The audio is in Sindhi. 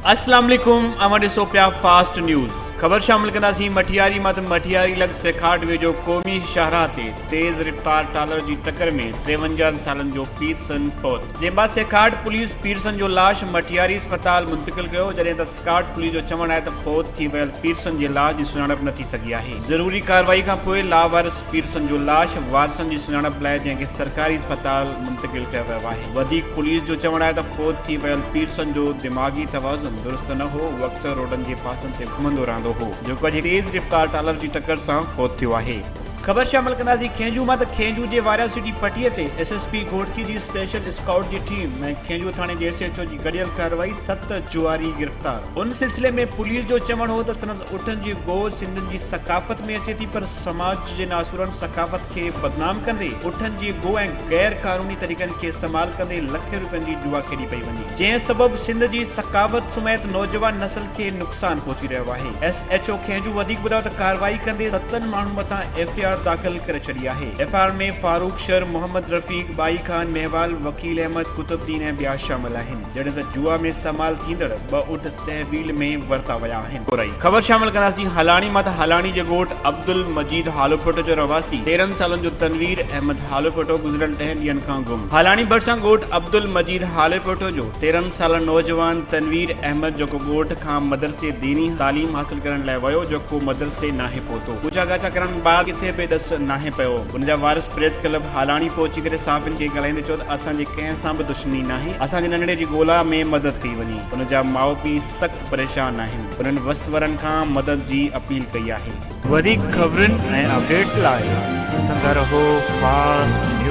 اسلام عليڪم اوهان ڏسو پيا فاسٽ نيوز خبر شامل ڪنداسين مٺياري مان ته مٺياري لڳ سيکاٽ ويجهو قومي شاهراهه تي تيز رفتار ٽالر جي ٽڪر ۾ 53 سالن جو پيرسن فوت جنهن بعد سيکاٽ پوليس پيرسن جو لاش مٺياري اسپتال منتقل ڪيو جڏهن ته سڪاٽ پوليس جو چوڻ آهي ته فوت ٿي ويل پيرسن جي لاش جي سڃاڻپ نه ٿي سگهي آهي ضروري ڪارروائي کان پوء لاوارث پيرسن جو لاش وارثن جي سڃاڻپ لاء جنهن کي سرڪاري اسپتال منتقل ڪيو ويو آهي. وڌيڪ پوليس جو چوڻ آهي ته فوت ٿي ويل پيرسن جو دماغي توازن درست نه هو، هو اڪثر روڊن جي پاسن تي گهمندو رهندو هو، جيڪو اڄ تيز رفتار ٽالر جي ٽڪر سان فوت ٿيو آهي. خبر شامل ڪنداسين کينجهو مان ته کينجهو جي وارياسٽي پٽي تي ايس ايس پي گهوٽڪي جي اسپيشل اسڪائوٽ جي ٽيم ۽ کينجهو ٿاڻي جي ايس ايڇ او جي گڏيل ڪارروائي ست جواري گرفتار. ان سلسلي ۾ پوليس جو چوڻ هو ته سندس اٺن جي گوء سنڌين جي ثقافت ۾ اچي ٿي پر سماج جي ناسورن ثقافت کي بدنام ڪندي اٺن جي گوء ۽ غير قانوني طريقن کي استعمال ڪندي لکين روپين جي جوا کيڏي پئي وڃي جنهن سبب سنڌ جي ثقافت سميت نوجوان نسل کي نقصان پهچي رهيو آهي. ايس ايڇ او کينجهو وڌيڪ ٻڌايو ته ڪارروائي ڪندي ستن ماڻهن مٿان ايف I R داخل ڪري ڇڏي آهي. ايف I R ۾ Farooq شر، محمد رفيق، ٻائي خان مهوال، وڪيل احمد، قطب الدين ۽ ٻيا شامل آهن. جڏهن ته جوا ۾ استعمال ٿيندڙ ٻه اٺ تحويل ۾ ورتا ويا آهن. ڪورائي خبر شامل ڪنداسين هالاڻي مان ته هالاڻي جي ڳوٺ عبدالمجيد هالوپوٽو جو رهواسي 13 سالن جو تنوير احمد هالوپوٽو گذريل ڏهن ڏينهن کان گم. هالاڻي ڀرسان ڳوٺ عبدالمجيد هالوپوٽو جو 13 سالا نوجوان تنوير احمد جيڪو ڳوٺ کان مدرسي ديني تعليم حاصل ڪرڻ لاء ويو جيڪو مدرسي ناهي پهتو پڇا ڳاڇا ڪرڻ بعد ڪٿي به ڏس ناهي پيو ان جا وارث پريس ڪلب هالاڻي پهچي ڪري صحافين کي ڳالهائيندي چيو ته اسان جي ڪنهن سان به دشمني ناهي، اسان جي ننڍڙي جي ڳولا ۾ مدد ڪئي وڃي، ان جا ماء پيء سخت پريشان آهن، انهن وس وارن کان مدد جي اپيل ڪئي آهي. وڌيڪ خبرن ۽ اپڊيٽس لاء ڏسندا رهو فاسٽ نيوز.